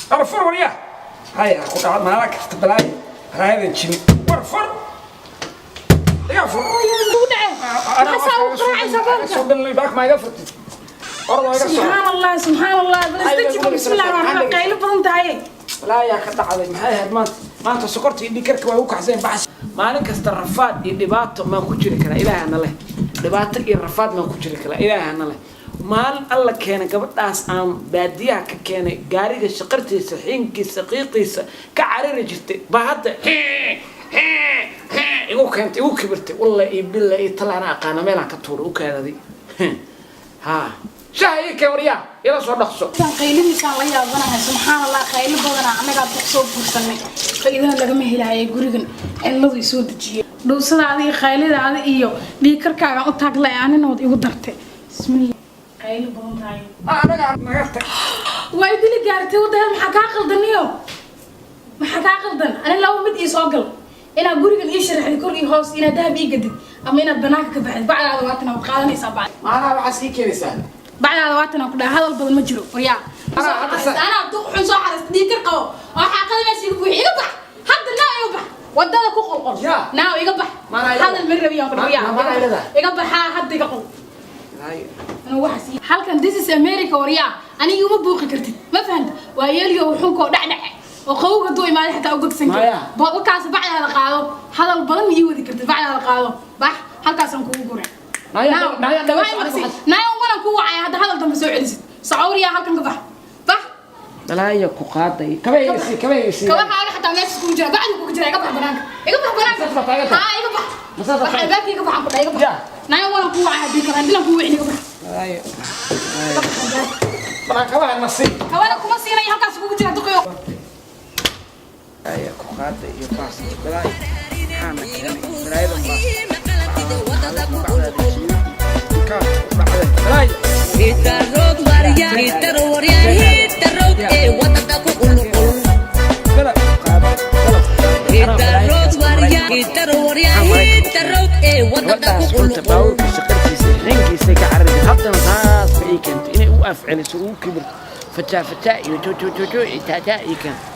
War fur waryaa. Haya ku dhaca maalin kasta balaayo. Balaayadan jini. War fur. Iga fur. Ma iga furtid. Ordo iga soo. Subxaan Allah, subxaan Allah, bal isdaji, bismi illah raxmaan, qaylo badan tahay. Balaayaa ka dhacday. Maxay ahayd maanta? Maanta sokorta iyo dhiigkarka way u kacsan baxas. Maalin kasta rafaad iyo dhibaato maan ku jiri karaa? Ilaahay na leh. Dhibaato iyo rafaad maan ku jiri karaa? Ilaahay na leh. Maalin Alla keenay gabadhaas aan baadiyaha ka keenay, gaariga shaqartiisa, xiinkiisa, qiiqiisa ka carari jirtay, baa hadda igu keentay, igu kibirtay. Walla iyo billa iyo talaana aqaana meelaan ka tuuray u kaadaday. Ha, shaha ii keen waryaa, ila soo dhaqso. Tan qayladiisaan la yaabanahay. Subxaan Allah, qaylo badanaa. Annagaa duq soo guursanay, faa'iidana lagama helaayo. Gurigan cilladu isoo dejiyay, dhowsadaada iyo qayladaada iyo dhiigkarkaagaan u taaglay, anina wad igu dartay. Bismillah, qaylo badan tahay. Anaga naga tag. Waa idili gaartay wadda. Maxaa kaa qaldaniyo? Maxaa kaa qaldan? Ani laba mid ii soo gal: inaad gurigan ii sharaxdid kor iyo hoos, inaad dahab ii gadid, ama inaad banaanka ka baxdid. Bacdaada waatan, waad qaadanaysaa bacd. Maanaha waxaas ii keenaysaa? Bacdaada waatan aan ku dhahay. Hadal badan ma jiro waryaa. Anaa duq xun soo xarasta, dhiigkar qabo oo xaaqada meesha iga buuxi. Iga bax hadda, naa iga bax, wadada ku qolqol. Naa iga bax. Hadal ma rabi aan ku dhahay. Iga baxaa hadda, iga qol. Anuu waxaas halkan, this is America waryaa, aniga uma buuqi kartid, ma fahanta? Waa yeeliyo xunkoo dhacdhac oo qawowga hadduu imaado xitaa u gogsan karo. Wakaas bacdaada qaado. Hadal badan ma ii wadi kartid. Bacdaada qaado, bax, halkaasaan kugu guray. Naayo wanan ku wacaya hadda hadal dambe soo celisid. Sacawriyaa, halkan ka bax, bax. Balaaya ku qaaday. Kabaysi, kabaysi. Kabahaaga xataa meesha kugu jira, bacdi kugu jira. Iga bax banaanka, iga bax banaanka. Haa, iga bax. Bax albaabka, iga baxan ku dhahay, iga bax. Naayo wanan ku wacaya haddii kale, haddii ku wicin, iga bax. Banaan kabaha nasi. Kabana kuma siinaya, halkaas kugu jira, duqyo. Balaaya ku qaaday iyo baas. Balaaya maxaana keenay balaayadan? Baas balaaya. Hit the road, warrior. Hit the road, warrior. Hit the road, eh, wadada ku qulqul. Hit the road, warrior. Hit the road, warrior. Hit the road, eh, wadada ku Gabadhaas runta qulqul. Baabuurka shaqartiisa, xiinkiisa ka carari, haddana saas bay ii keentay inay u afceliso, ugu kibirto, fajaa fajaa iyo jojojojo iyo taataa ii keentay.